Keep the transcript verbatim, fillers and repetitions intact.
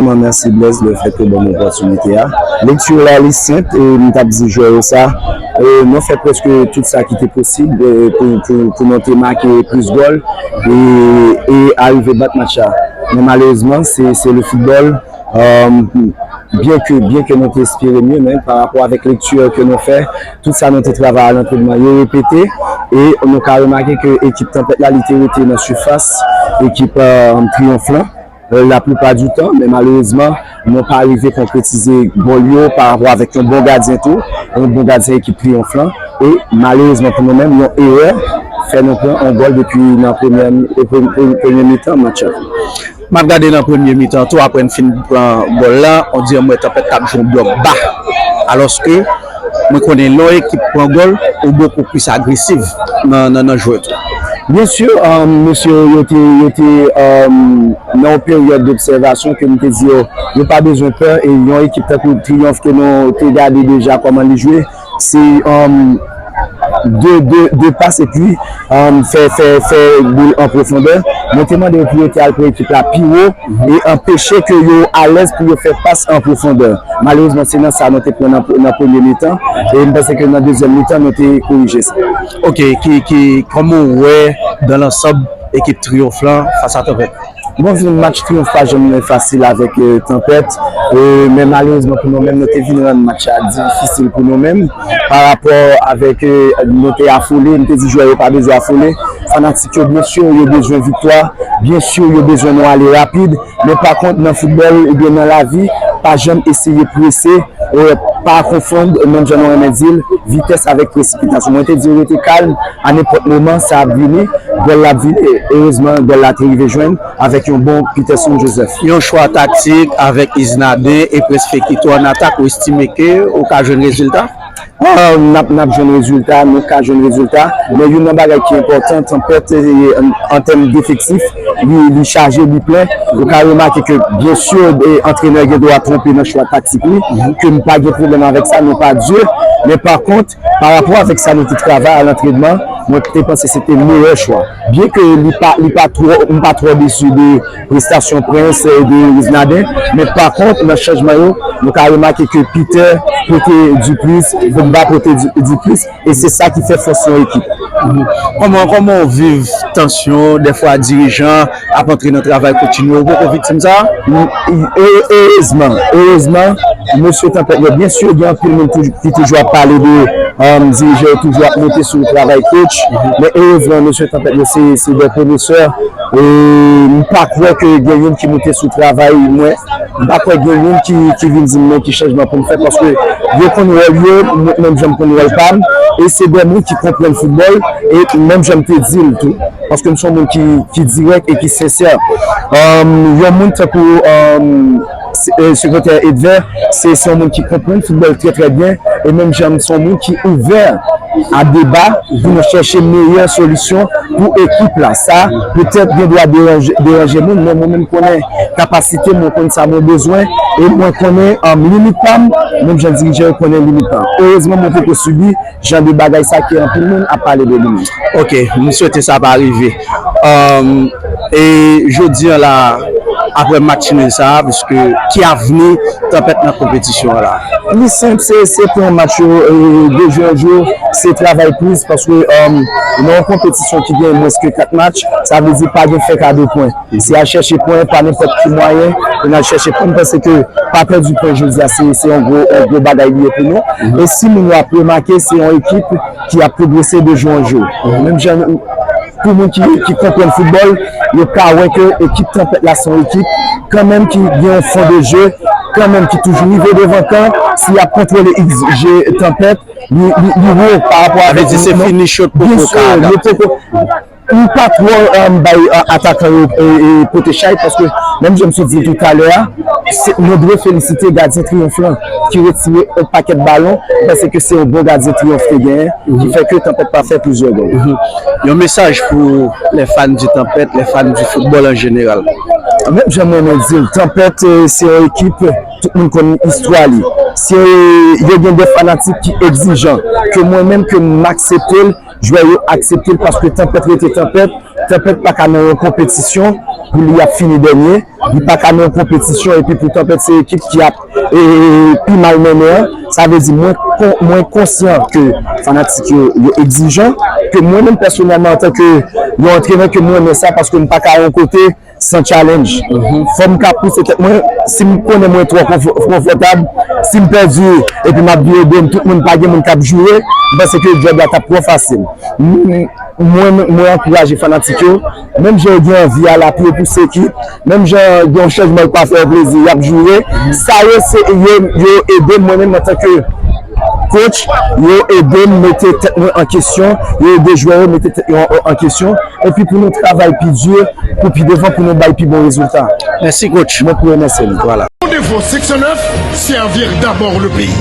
Vrèman mèsi Blaise lefètke w ban m opòtinite a. Lekti w la li senp, e m t ap di jwè yo sa, e nou fè prèske tout sa ki te posib, e pou, pou, pou nou te make plis gòl e, e arive bat match la. Men malerezman, se, se le football. Byenke, byenke nou te espere mye, men pa rapò avèk lekti ke nou fè, tout sa nou te travay a lantrenman, yo repete, e nou ka remake ke ekip Tanpèt la, li te rete nan sifas ekip Triyonf lan, laplipa di tan, men malerezman, nou pa rive konkretize gòl yo pa rapò avèk yon bon gadyen tou, yon bon gadyen ekip Triyonf lan, e malerezman pou nou menm, yon erè fè nou pran yon gòl depi nan premyè, premye mitan match la. M ap gade nan premye mitan tou, apre n fin pran gòl la, on dirè m wè Tanpèt t ap jwe yon blòk ba. Alòske mwen konnen lè yon ekip pran gòl, ou bokou plis agresif nan, nan, nan jwèt ou. Byen si, mesye yo te, yo te nan yon peryòd dobsèvasyon ke m te di yo, yo pa bezwen pè, e yon ekip tankou Triyonf ke nou te gade deja kòman li jwe, se de, de, de pas epi fè, fè, fè boul an pwofondè. Mwen te mande yo pou yo te al pran ekip la pi wo e anpeche ke yo alèz pou yo fè pas an pwofondè. Malerezman, se nan sa nou te pran nan, nan premye mitan e m panse ke nan dezyèm mitan, nou te korije sa. Ok, ki, ki, kòman w wè dan lansab ekip Triyonf lan fas a Tanpèt? Bon, se match Triyonf pa janm fasil avèk Tanpèt. Men malerezman pou nou menm, nou te vin rann match la difisil pou nou menm. Pa rapò avèk nou te afole, m te di jwè yo pa bezwen afole. Fanatik yo, byen si, yo bezwen viktwa. Byen si, yo bezwen nou ale rapid. Men pa kont, nan foutbòl oubyen nan lavi, pa janm eseye prese. Pa konfonn, menm jan nou renmen di l, vitès avèk presipitasyon. Mwen te di yo rete kalm, a nenpòt moman, sa ap vini, gòl la ap vini. E erezman, gòl la te rive jwenn avèk yon bon Peterson Joseph. Yon chwa taktik avèk Isnaden e Prince Fekito an atak, ou estime ke ou ka jwenn rezilta? N ap, n ap jwenn rezilta, nou ka jwenn rezilta. Men youn nan bagay ki enpòtan, Tanpèt, an tèm defektif, li, li chaje, li plen. Ou ka remake ke, byen si, antrenè gen dwa twonpe nan chwa taktik li, ke m pa gen pwoblèm avèk sa, nou pa Dye. Men pa kont, pa rapò avèk sa nou te travay a lantrenman, mwen te panse se te meyè chwa. Byenke li pa, li pa twò, m pa twò desi de prestasyon Prince e de Isnaden, men pa kont, nan chanjman yo, nou ka remake ke Peter pote diplis, Pogba pote diplis, e se sa ki fè fòs yon ekip. Kòman, kòman w viv tansyon, dèfwa dirijan ap antre nan travay kontinye, ou poko viktim sa? Erezman, erezman, mesye Tanpèt yo, byen si, gen anpil moun ki toujou ap pale de dirijan yo toujou ap monte sou travay coach, men erezman, mesye Tanpèt yo, se, se de pwofesè. E m pa kwè ke gen youn ki moute sou travay mwen. M pa kwè gen youn ki, ki vin di m men ki chanjman pou m fè, paske yo konn wòl yo, mwen menm jan m konn wòl pa m, e se de moun ki konprann foutbòl, e menm jan m te di l tou, paske m se yon moun ki, ki dirèk e ki sensè. Yon moun tankou sekretè Edver, se, se yon moun ki konprann foutbòl trè, trè byen, e menm jan m se yon moun ki ouvè a deba pou nou chèche meyè solisyon pou ekip la. Sa petèt gen dwa deranje, deranje moun, men mwen menm konnen kapasite m, mwen konn sa mwen bezwen, e mwen konnen limit pa m, menm jan dirijan yo konnen limit pa m. Erezman, mwen poko sibi jan de bagay sa ke anpil moun ap pale de li menm. Ok, m swete sa pa rive. E jodi an la, apre match nil sa a, piske ki avni Tanpèt nan konpetisyon an la? Li senp, se, se pwen match yo, de jou an jou, se travay plis, paske nan yon konpetisyon ki gen mwens ke kat match, sa vle di pa gen fè kado pwen. Se al chèche pwen pa nenpòt ki mwayen, pou n al chèche pwen. M panse ke pa pèdi pwen jodi a, se, se yon gwo, yon gwo bagay li ye pou nou. E si moun yo ap remake, se yon ekip ki ap pwogrese de jou an jou. Menm jan pou moun ki, ki konprann foutbòl, yo ka wè ke ekip Tanpèt la se yon ekip kanmenm ki gen yon fon de je, kanmenm ki toujou rive devan kan, si y ap kontwole X G Tanpèt, li, li, li wo pa rapò avèk. Sa vle di se finish yo poko ka adapte. M pa twò bay atakan yo pote chay, paske menm jan m sot di l toutalè a, nou dwe felisite gadyen Triyonf lan ki retire yon pakèt balon, m panse ke se yon bon gadyen Triyonf te genyen, ki fè ke Tanpèt pa fè plizyè gòl. Yon mesaj pou les fans du Tanpèt, les fans du football en général. Menm jan mwen, mwen di l, Tanpèt se yon ekip, tout moun konn istwa li. Se, yo gen de fanatik ki egzijan, ke mwen menm, ke m aksepte l, jwè yo aksepte l, paske Tanpèt rete Tanpèt, Tanpèt pa ka nan yon konpetisyon pou li ap fini dènye. Li pa ka nan yon konpetisyon epi pou Tanpèt se ekip ki ap e, pi mal mennen an. Sa vle di mwen, kon- mwen konsyan ke fanatik yo, yo egzijan, ke mwen menm pèsonèlman antanke yon antrenè ke mwen renmen sa paske m pa ka yon kote san challenge. Fò m ka pouse tèt mwen, si m konnen mwen twò konfò- konfòtab, si m pèdi epi m ap vire do m, tout moun pa gen moun k ap joure, m panse ke djòb la t ap twò fasil. M- Mwen, mwen ankouraje fanatik yo, menm jan yo gen anvi al apiye pou se ekip, menm jan gen yon chanjman ki pa fè yo plezi, y ap joure. Sa yo, se yo, yo ede m, mwen menm antanke coach, yo ede m mete tèt mwen an kesyon, yo ede jwè yo mete tèt yo an, an kesyon, epi pou nou travay pi di, pou pi devan, pou nou bay pi bon rezilta. Mèsi coach. Mwen pou remèsye nou. Vwala. Rendez-vous six neuf, servir d'abord le pays.